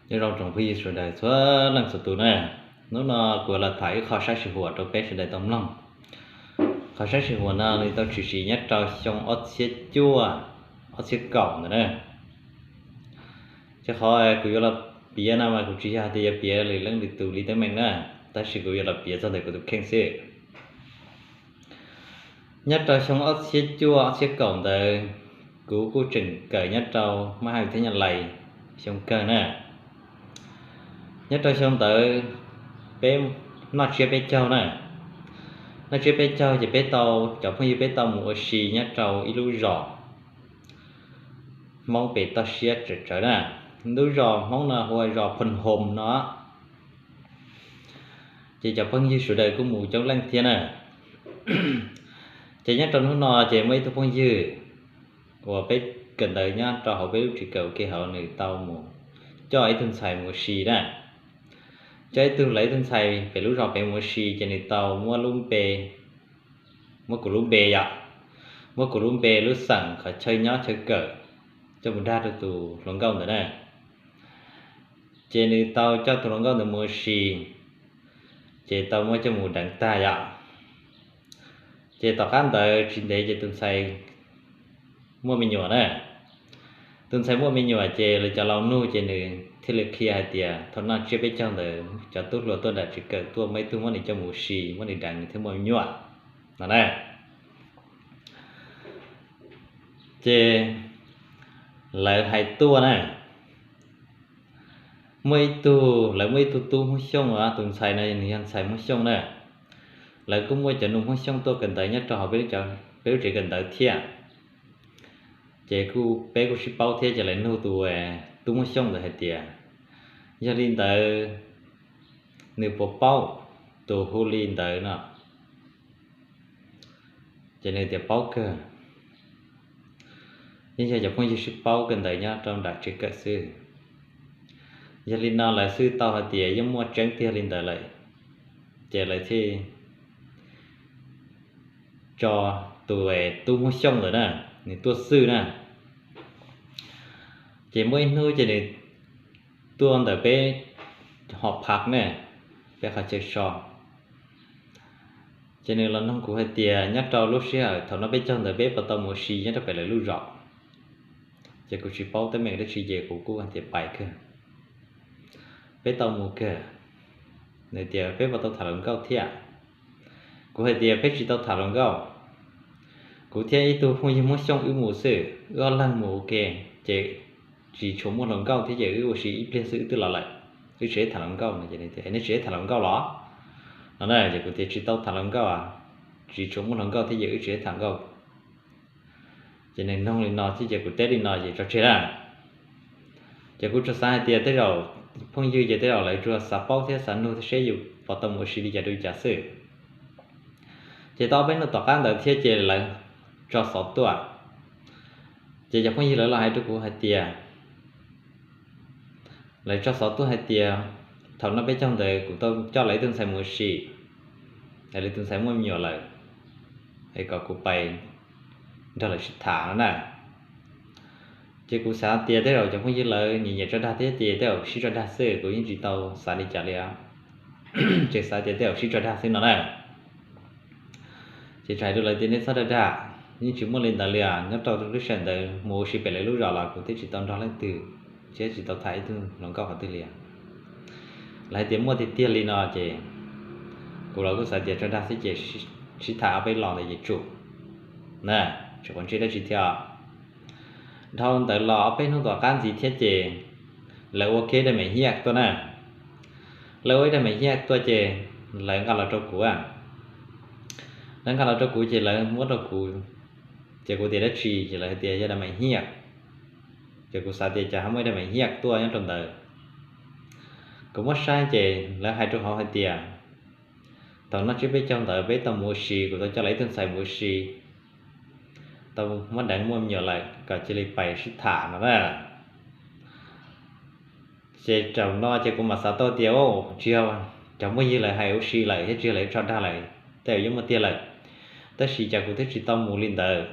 Nyob zoo tsoom phooj ywg sawv daws txhua leej txhua tus na. Hnub no kuv los tham ib qho sab sij huam rau peb sawv daws tau mloog. Qhov sab sij huam no nws tau tshwm sim nyob rau xyoo ob txhiab cuaj, ob txhiab kaum ntawd na. Ces qhov kuv yuav los piav no mas kuv tsis yog tias yuav piav lwm leej lwm tus li teeb meem na, tab sis kuv yuav los piav txog ntawm kuv tus kheej xwb. Nyob rau xyoo ob txhiab cuaj ob txhiab kaum ntawd, kuv kuj tseem kawm nyob rau mab hais thiab nyab lais xyoo kawg na. Nyob rau xyoo ntawd peb noj tsiab peb caug na. Noj tsiab peb caug ces peb tau, cov phooj ywg peb tau mus ua si nyob rau ib lub zos Hmoob pem toj siab tsawv tsawv na. Lub zos Hmoob no hu ua zos Phoo Hom no. Ces cov phooj ywg sawv daws kuj mus coob leej thiab na. Ces nyob rau hnub no ces muaj ib tug phooj ywg uas peb kawm ntawv nyob rau hauv peb lub tsev kawm ua ke hauv, nws tau mus coj ib tug ntxhais mus ua si na. Coj ib tug, lawv ib tug ntxhais pem lub zos pem mus ua si ces nws tau muab lub npe, muab kuv lub npe yom, muab kuv lub npe, lub xeem, qhov chaw nyob chaw kawm coj mus dag rau tus hluas nkauj ntawd na. Ces nws tau coj tus hluas nkauj ntawd mus ua si, ces tau muab coj mus deev tag yom. Ces tom qab ntawd tsis ntev ces tus ntxhais muaj me nyuam na. Tus ntxhais muaj me nyuam ces lawv cov laus nug ces nws thiaj li qhia hais tias thaum noj tsiab peb caug ntawd cov tub hluas tuaj nram tsev kawm tuaj muaj ib tug muab nws coj mus ua si, muab nws deev nws thiaj muaj me nyuam no na. Ces lawv hais tuaj na, muaj ib tug, lawv muaj ib tug tub Hmoob Xyooj, tus ntxhais no nws yog ntxhais Hmoob Xyooj na. Lawv kuj muaj cov nus Hmoob Xyooj tuaj kawm ntawv nyob rau hauv peb lub tsev kawm ntawv thiab. Ces kuj, peb kuj sib paub thiab ces lawv nug tus tub Hmoob Xyooj ntawd hais tias yog li ntawd nws puas paub tus hu li ntawd no. Ces nws tias paub kawg, yeej yog cov phooj ywg sib paub kawm ntawv nyob rau nram tsev kawm xwb. Yog li no lawv xwb tau hais tias yeej muaj tseeb tiag li ntawd lawm, ces lawv thiaj tso tus tub Hmoob Xyooj ntawd na, nws tuaj xwb na. Ces muaj ib hnub ces nws tuaj ntawm peb hoo phav ne, peb qhov chaw so. Ces nws los nug kuv hais tias nyob rau lub sij hawm thaum noj peb caug ntawd peb puas tau mus ua si nyob rau pem lawv lub zos. Ces kuv tsis paub teeb meem dab tsi ces kuv kuj hais tias pais kawg, peb tau mus kawg. Nws tias peb puas tau tham hluas nkauj thiab. Kuv hais tias peb tsis tau tham hluas nkauj, kuv thiab ib tug phooj ywg Hmoob Xyooj wb mus xwb, wb ob leeg mus ua ke, ces tsis tshua muaj hluas nkauj thiab ces wb ua si ib pliag xwb wb twb los lawm, wb tsis tham hluas nkauj no. Nej tsis tham hluas nkauj los? No na, ces kuv tias tsis tau tham hluas nkauj, tsis tshua muaj hluas nkauj thiab ces wb tsis tham nkauj. Ces nws nug li no thiab ces kuv teb li no ces tso tseg na. Ces kuv tsuas xav hais tias tej zaum phooj ywg ces tej zaum lawv tsuas xav paub thiab xav nug thiab seb yus puas tau mus ua si li cas rau li cas xwb. Ces tau ob peb hnub tom qab ntawd thiab ces lawv tso xov tuaj. Ces cov phooj ywg lawv los hais rau kuv hais tias, lawv tso xov tuaj hais tias thaum noj peb caug ntawd kuv tau coj lawv ib tug ntxhais mus ua si, es lawv tus ntxhais muaj me nyuam lawm, es kom kuv pais nrog lawv sib tham no na. Ces kuv xav tias tej zaum cov phooj ywg lawv nyiam nyiam tso dag thiab ces tej zaum sib tso dag xwb, kuv yeej tsis tau xav li cas li. Ces xav tias tej zaum sib tso dag xwb no na. Ces txawm hais rau lawv tias nej txhob dag dag, yeej tsis muaj li ntawd li os. Nyob rau lub sij hawm ntawd mus ua si pem lawv lub zos los kuv twb tsis tau nrog leej twg thiab tsis tau tham ib tug hluas nkauj qhov twg li. Lawv hais tias muaj tiag tiag li no ces kuv los kuj xav tias tso dag xwb ces sib tham ob peb los ntawd ces tsum na, tsis quav ntsej dab tsi thiab. Dhau ntawd los ob peb hnub tom qab ntxiv thiab ces lawv ua kiag ib daim me hiaj tuaj na. Lawv ua ib daim me hiaj tuaj ces lawv nqa los rau kuv. Lawv nqa los rau kuv ces lawv muab rau kuv, ces kuv tias dab tsi ces lawv hais tias yog daim me hiaj. Ces kuv xav tias cas ho muaj ib daim me hiaj tuaj nyob rau ntawd. Kuv muab saib ces lawv hais rau hauv hais tias thaum noj tsiab peb caug ntawd peb tau mus ua si, kuv tau coj lawv ib tug ntxhais mus ua si, tau muab deev muaj me nyuam lawm kom cia li pais sib tham no na. Ces zaum no ces kuv mam xav tau tias tsis yog cov phooj ywg lawv hais ua si lawm thiab tsis yog lawv tso dag lawm, tej zaum yeej muaj tiag lawm. Tab sis cas kuv twb tsis tau mus li ntawd,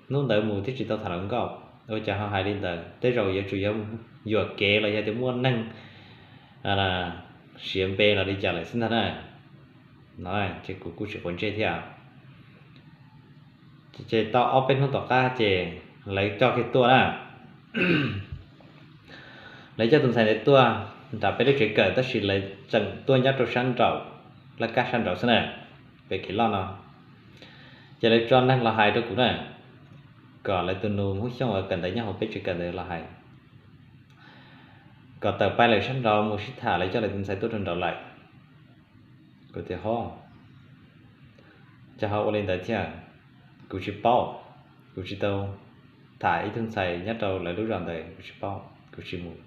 hnub ntawd mus twb tsis tau tham hluas nkauj, ua cas ho hais li ntawd? Tej zaum yuav tsum yog yuam kev los yog tias muaj neeg siav npe los li cas lawm xwb ntag na. No ces kuv kuj tsis quav ntsej thiab. Ces tau ob peb hnub tom qab ces lawv coj kiag tuaj na. Lawv coj tus ntxhais ntawd tuaj nram peb lub tsev kawm, tab sis lawv tseem tuaj nyob rau sab nraum, laj kab sab nraud xwb na, pem kev loj no. Ces lawv tso neeg los hais rau kuv na, kom lawv tus nus Hmoob Xyooj uas kawm ntawv nyob hauv peb tsev kawm ntawd los hais, kom tawm pais lawm sab nraud mus sib tham, lawv coj lawv tus ntxhais tuaj rau nraud lawm. Kuv tias ho, cas ho ua li ntawd thiab? Kuv tsis paub, kuv tsis tau tham ib tug ntxhais nyob rau lawv lub zos ntawd, kuv tsis paub, kuv tsis mus.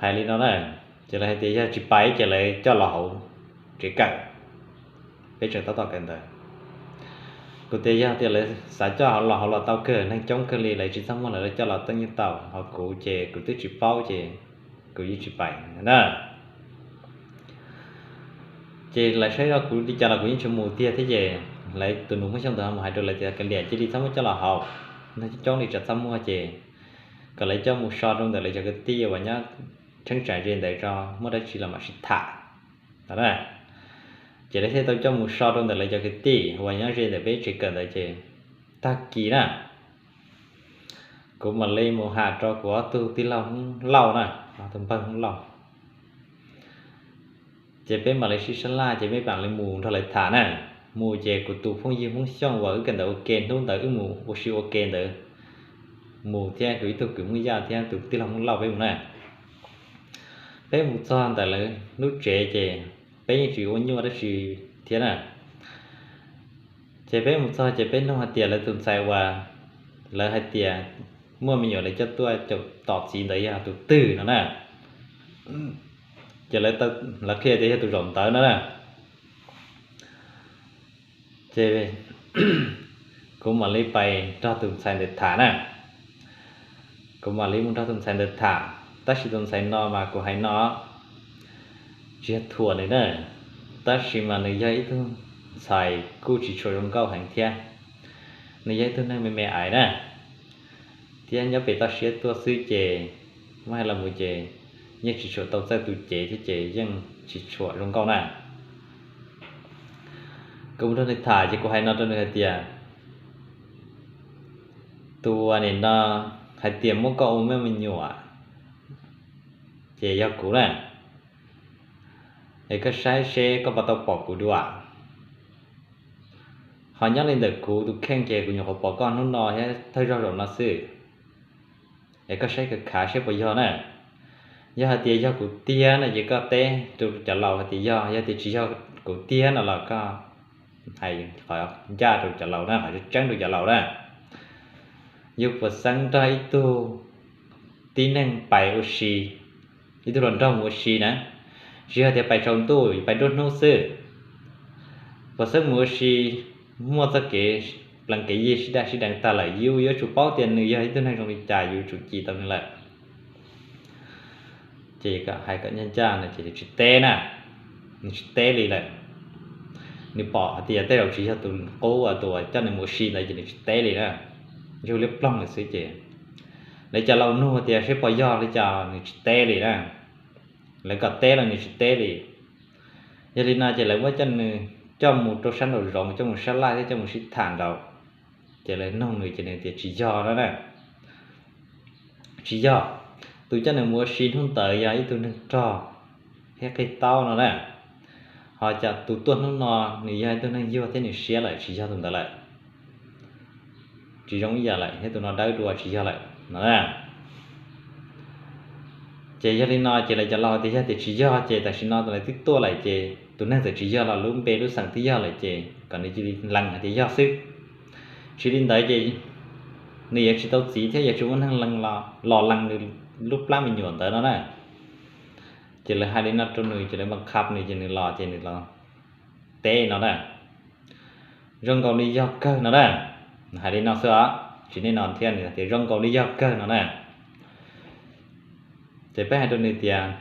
Hais li no na, ces lawv hais tias yog tsis pais ces lawv coj los hauv tsev kawm, peb tseem tab tom kawm ntawv. Kuv tias yog tias lawv xav coj los hauv los tau kawg, neeg coob kawg li, lawv tsis txaj muag lawv coj los twb yeej tau, ho kuv ces kuv twb tsis paub ces kuv yeej tsis pais na. Ces lawv saib zoj kuv li cas los kuv yeej tsis mus tiag thiab, ces lawv tus nus Hmoob Xyooj ntawd mus hais rau lawv tias kav liam, cia li txhob muab coj los hauv, neeg coob coob li tsis txaj muag, ces kom lawv coj mus so rau ntawm lawv cov kwv tij uas nyob cheeb tsam ze ntawd tso, muaj dab tsi los mam sib tham no na. Ces lawv thiaj tau coj mus so rau ntawm lawv cov kwv tij uas nyob ze ntawm peb tsev kawm ntawd ces tag kis na, kuv mam li mus tham rau kuv ob tug tij laug Hmoob Lauj na, ob tug npawg Hmoob Lauj. Ces peb mam li sib sab laj, ces peb mam li mus nrog lawv tham na. Mus ces kuv tus phooj ywg Hmoob Xyooj uas wb kawm ntawv ua ke hnub ntawd wb mus ua si ua ke ntawd mus thiab, kuv ib tug kwv Hmoob Yaj thiab tus tij laug Hmoob Lauj peb mus na. Peb mus txog ntawm lawv lub tsev ces peb yeej tsis ua nyuaj dab tsi thiab na. Ces peb mus txog ces peb nug hais tias lawv tus ntxhais uas lawv hais tias muaj me nyuam lawv coj tuaj caum tom txiv ntawd yog tus twg no na. Ces lawv qhia tias yog tus zaum ntawd no na. Ces kuv mam li pais nrog tus ntxhais ntawd tham na. Kuv mam li mus nrog tus ntxhais ntawd tham, tab sis tus ntxhais no mas kuv hais no tsis yog thuam nws na, tab sis mas nws yog ib tug ntxhais kuj tsis tshua zoo nkauj heev thiab. Nws yog ib tug neeg me me aiv na, thiab nyob pem toj siab tuaj xwb ces muab hais los mus ces yeej tsis tshua tau txawj tu cev thiab ces yeej tsis tshua zoo nkauj na. Kuv mus nrog nws tham ces kuv hais no rau nws hais tias tus uas nim no hais tias muab koj ua me me nyuam ces yog kuv na. Es koj saib seb koj puas tau pom kuv dua. Ho nyob li ntawm kuv tus kheej ces kuv nyuam qhuav pom koj hnub no thiab thawj zaug zaum no xwb. Es koj saib khav khav seb puas yog na. Yog hais tias yog kuv tiag no ces koj teb rau cov laus hais tias yog, yog tias tsis yog kuv tiag no los koj hais qhov ncaj rau cov laus na, qhov tseeb rau cov laus na. Yus puas xeeb nrog ib tug tib neeg pais ua si, ib tug hluas nraug mus ua si na, tsis yog tias pais tsaus ntuj, pais nruab hnub xwb. Puas xeeb mus ua si muaj txoj kev plees kev yig sib daj sib deev tag lawm, yus yuav tsum paub tias nws yog ib tug neeg zoo li cas yus tsum cim tau nws lawm. Ces hais kom ncaj ncaj no ces nws tsis teb na, nws tsis teb li lawm. Nws pom hais tias tej zaum tsis yog tus qub uas tus uas coj nws mus ua si ntawd ces nws tsis teb li na, yug liab ploog lawm xwb ces lawv cov laus nug tias seb puas yog li cas nws tsis teb li na. Lawv kom teb los nws tsis teb li. Yog li no ces lawv muab coj nws coj mus rau sab nraum zoov, coj mus sab laj thiab coj mus sib tham nraud. Ces lawv nug nws ces nws tias tsis yog no na. Tsis yog, tus coj nws mus ua si hnub ntawd yog ib tug neeg rog thiab qig taub no na. Ho cas tus tuaj hnub no nws yog ib tug neeg yuag thiab nws siab lawm, tsis yog tus ntawd lawm. Tsis zoo ib yam lawm thiab, tus no dawb dua tsis yog lawm no na. Ces yog li no ces lawv cov laus tias yog tias tsis yog ces tam sim no lawv twb tuaj lawm ces tus neeg txawm tsis yog los lub npe lub xeem twb yog lawm ces kom nws cia li lees hais tias yog xwb. Tsis li ntawd ces nws yuav tsis tau txiv thiab yuav tsis muaj neeg lees los lees nws lub plab me nyuam ntawd no na. Ces lawv hais li no rau nws ces lawv npas khab nws ces nws los ces nws los teb no na. Zoo nkaus li yog kawg no na. Nws hais li no xwb os, tsis nej no thiab, nws tias zoo nkaus li yog kawg no na. Ces peb hais rau nws tias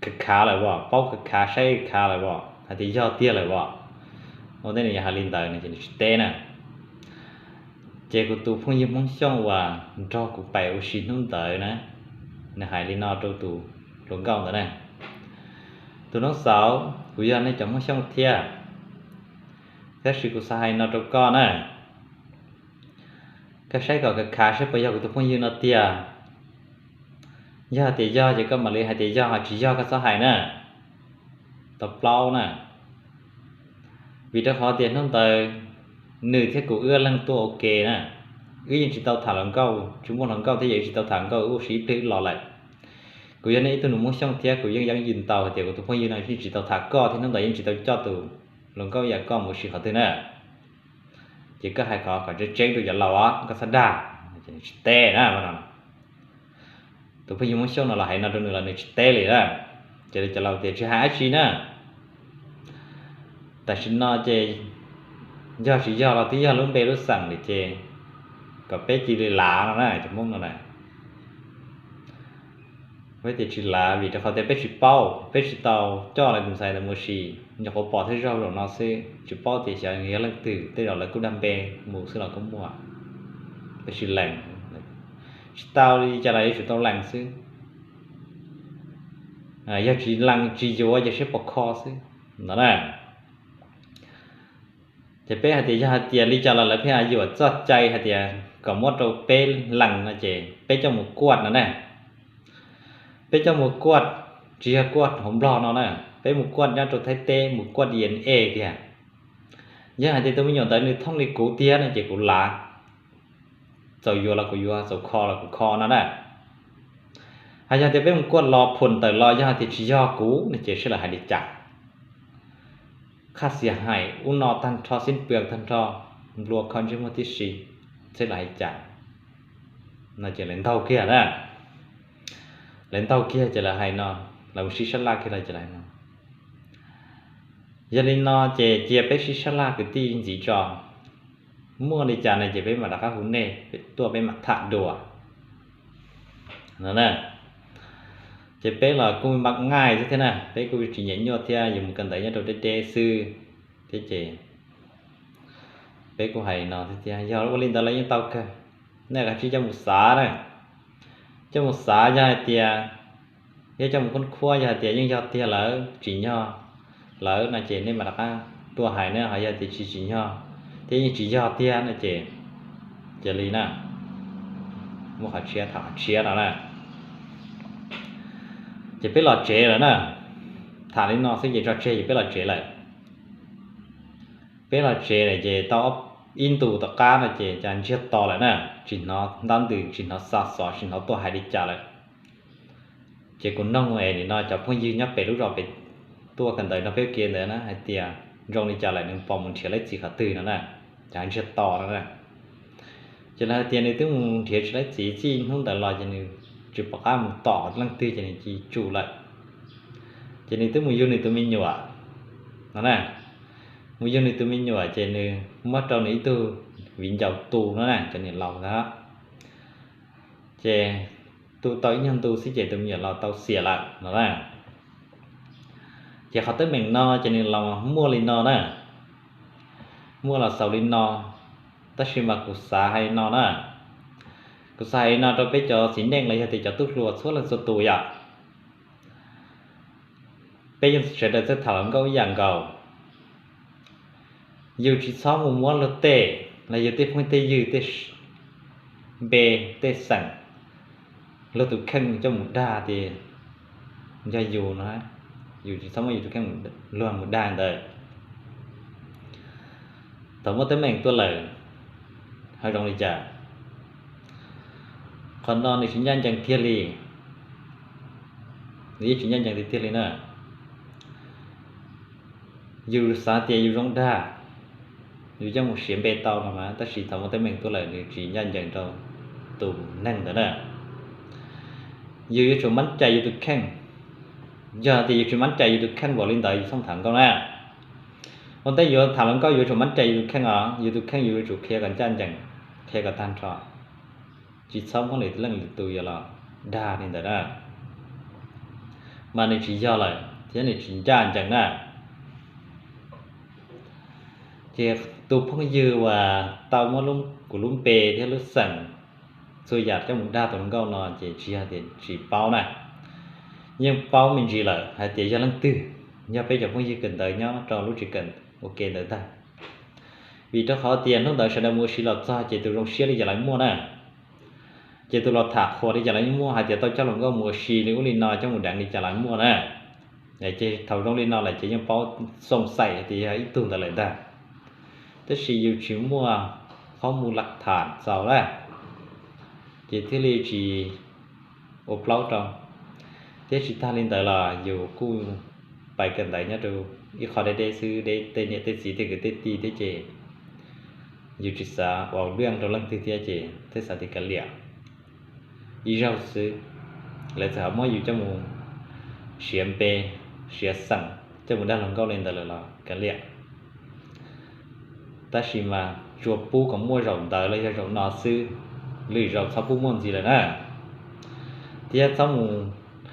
khav khav lawm os, paub khav khav saib khav lawm os, hais tias yog tiag lawm os. Ua ntej nws yuav hais li ntawd no ces nws tsis teb na. Ces kuv tus phooj ywg Hmoob Xyooj uas nrog kuv pais ua si hnub ntawd na, nws hais li no rau tus hluas nkauj ntawd na. Tus Noob Xauv, kuv yog nej cov Hmoob Xyooj thiab, tab sis kuv xav hais no rau koj na, koj saib kom khav khav saib puas yog kuv tus phooj ywg no tiag. Yog tias yog ces koj mam li hais tias yog, ho tsis yog koj txhob hais na. Tau plaub na. Vim rau qhov tias hnub ntawd nws thiab kuv wb leeg tuaj ua ke na, wb yeej tsis tau tham hluas nkauj, tsis muaj hluas nkauj thiab yog wb tsis tau tham hluas nkauj, wb ua si ib pliag wb los lawm. Kuv yog nej ib tug nus Hmoob Xyooj thiab kuv yeej yeej yws ntau hais tias kuv tus phooj ywg no yeej tsis tau tham koj thiab hnub ntawd yeej tsis tau coj tus hluas nkauj ib yam koj mus ua si qhov twg na. Ces koj hais qhov kom tseeb tseeb rau cov laus os, koj txhob dag. Tsis teb na. Tus phooj ywg Hmoob Xyooj no los hais no rau nws los nws tsis teb li na. Ces cov laus tias tsis hais dab tsi na. Tam sim no ces yog tsis yog los twb yog lub npe lub xeem lawm ces kom peb cia li lav no na, cov Hmoob no na. Peb tias tsis lav vim rau qhov tias peb tsis paub, peb tsis tau coj lawv tus ntxhais ntawd mus ua si, nyuam qhuav pom thiab zog zaum no xwb, tsis paub tias xyov yog leej twg, tej zaum lawv kuj dag npe mus xwb los kuj muaj, peb tsis lees. Tsis tau li cas los yuav tsum tau lees xwb. Yog tsis lees tsis yuav ces saib pom kho xwb no na. Ces peb hais tias yog hais tias li cas los lawv pheej yuam txoj cai hais tias kom muab rau peb lees no ces peb coj mus kuaj no na. Peb coj mus kuaj, tsis yog kuaj hauv Nplog no na, peb mus kuaj nyob rau Thaib teb, mus kuaj D N A kiag. Yog hais tias tus me nyuam ntawd nws thooj li kuv tiag no ces kuv lav, txaus yuav los kuv yuav, txaus kho los kuv kho no na. Hos yog tias peb mus kuaj los phuam tawm los yog hais tias tsis yog kuv no ces saib lawv hais li cas. Qhab xiam hais ub no tag nrho, xib pwm tag nrho, nplua kho ntsej muag tib si, saib lawv hais li cas. No ces lawv ntaug kiag na. Lawv ntaug kiag ces lawv hais no, lawv mus sib sab laj kiag lawm ces lawv hais no, yog li no ces cia peb sib sab laj kwv tij ntxiv tso. Muaj li cas no ces peb mam rov qab hu nej tuaj peb mam tham dua no na. Ces peb los kuj npaj nqaij xwb thiab na, peb kuj tsis nyiam nyuaj thiab, yuav mus kawm ntawv nyob rau deb deb xwb thiab ces peb kuj hais no thiab tias yog ua li ntawd los yeej tau kawg, nej kav tsij coj mus xav na. Coj mus xav, yog hais tias, yog coj mus khoob khuab, yog hais tias yeej yog tiag lawm, tsim nyog lawm no ces nej mam rov qab tuaj hais na, ho yog tias tsis tsim nyog thiab yeej tsis yog tiag no ces cia li na, muaj qhov tshiab tham qhov tshiab no na. Ces peb los tsev lawm na, tham li no xwb ces tso tseg ces peb los tsev lawm. Peb los tsev lawm ces tau ib ntus tom qab no ces cas ntsiag to lawm na, tsis hnov ntab ntws, tsis hnov xa xov, tsis hnov tuaj hais li cas lawm. Ces kuv noog es nim no cov phooj ywg nyob pem lub zos pem tuaj kawm ntawv nrog peb ua ke ntawd na hais tias zoo li cas lawm, nws puas mus nrhiav leej txiv qhov twg no na, cas ntsiag to no na. Ces lawv hais tias nws twb mus nrhiav tsis leej txiv txij hnub ntawd los ces nws tsis pom qab mus tom leej twg ces nws cia li tsum lawm. Ces nws twb mus yug nws tus me nyuam no na, mus yug nws tus me nyuam ces nws muab rau nws ib tug viv ncaus tu no na, cov niam laus ntag. Ces tu tau ib nyuag ntu xwb ces tus me nyuam los tau xiam lawm no na. Ces qhov teeb meem no ces nws los muaj li no na, muaj los xaus li no, tab sis mas kuv xav hais no na, kuv xav hais li no rau peb cov txiv neej los yog tias cov tub hluas txhua leej txhua tus yom. Peb yeej sawv daws txawj tham hluas nkauj ib yam nkaus. Yus tsis txhob mus muab luag tej, los yog tej phooj tej ywg tej npe, tej xeem, luag tus kheej coj mus dag tias yog yus no, yus tsis txhob muab yus tus kheej luag mus dag ntawd. Thaum muaj teeb meem tuaj lawm, ho zoo li cas, qhov no nws tsis ncaj ncees kiag li, nws yeej tsis ncaj ncees tiag tiag li na. Yus xav tias yus zoo dag, yus coj mus siav npe tau no mas, tab sis thaum muaj teeb meem tuaj lawm nws tsis ncaj ncees rau tus neeg ntawd na. Yus yuav tsum mab cai yus tus kheej. Yog tias yus tsis mab cai yus tus kheej npaum li ntawd yus txhob tham hluas nkauj na. Ua ntej yuav tham hluas nkauj yuav tsum mab cai yus tus kheej os, yus tus kheej yus yuav tsum qhia kom ncaj ncees, qhia kom tag nrho, tsis txhob muab lwm leej lwm tus yuav los dag li ntawd na. Mas nws tsis yog lawm thiab nws tsis ncaj ncees na. Ces tus phooj ywg uas tau muab kuv lub npe thiab lub xeem txhua yam coj mus dag tus hluas nkauj no ces tsis yog tias tsis paub na. yeej paub me ntsis lawm hais tias yog leej twg, yog peb cov phooj ywg kawm ntawv nyob rau lub tsev kawm ua ke ntawd ntag. Vim rau qhov tias hnub ntawd sawv daws mus ua si los txog ces tus zoo siab li cas los muaj na, ces tus los tham qhuas li cas los yeej muaj, hais tias tau coj hluas nkauj mus ua si li ub li no coj mus deev li cas los muaj na. Ces thaum zoo li no lawm ces yeej paub xoo xaim tias yog ib tug ntawd lawm ntag, tab sis yus tsis muaj qhov mus laj tham txaus lawm, ces thiaj li tsis ua plaub rau. Thiab tsis tag li ntawd los yus kuj pais kawm ntawv nyob rau ib qho deb deb xwb, deb tej niam tej txiv tej kwv tej tij thiab ces yus tsis xav ua lwj rau leej twg thiab ces thiaj xav tias kav liam ib zaug xwb, lawv txawm ho muab yus coj mus siav npe, siav xeem, coj mus dag hluas nkauj li ntawd lawm los kav liam. Tab sis mas tsuas pub kom muaj zaum ntawd los yog zaum no xwb, lwm zaus txhob pub muaj ntxiv lawm na. Thiab txhob mus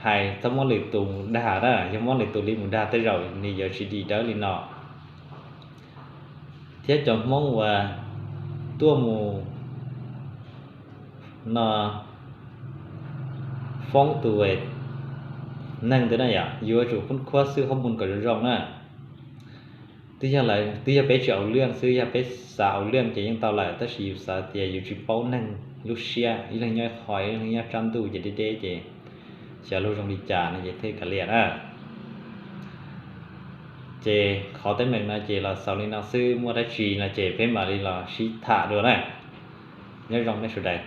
hais, txhob muab lwm tus mus dag na, yog muab lwm tus li mus dag tej zaum nws yuav tsis dim dawb li no. Thiab cov Hmoob uas tuaj mus no foob tus neeg ntawd na yom, yuav tsum khub khuab xwb, qhov muag kom zoo zoo na. Twb yog lawv, twb yog peb tsis au lwj xwb, yog peb xav au lwj ces yeej tau lawm, tab sis yus xav tias yus tsis paub neeg lub siab, ib leeg nyob ib qho ib leeg nyob tsab ntuj ces deb deb ces xyov luag zoo li cas no ces thiaj kav liam na. Ces qhov teeb meem no ces los xaus li no xwb, muaj dab tsi no ces peb mam li los sib tham dua na. Nyob zoo nej sawv daws.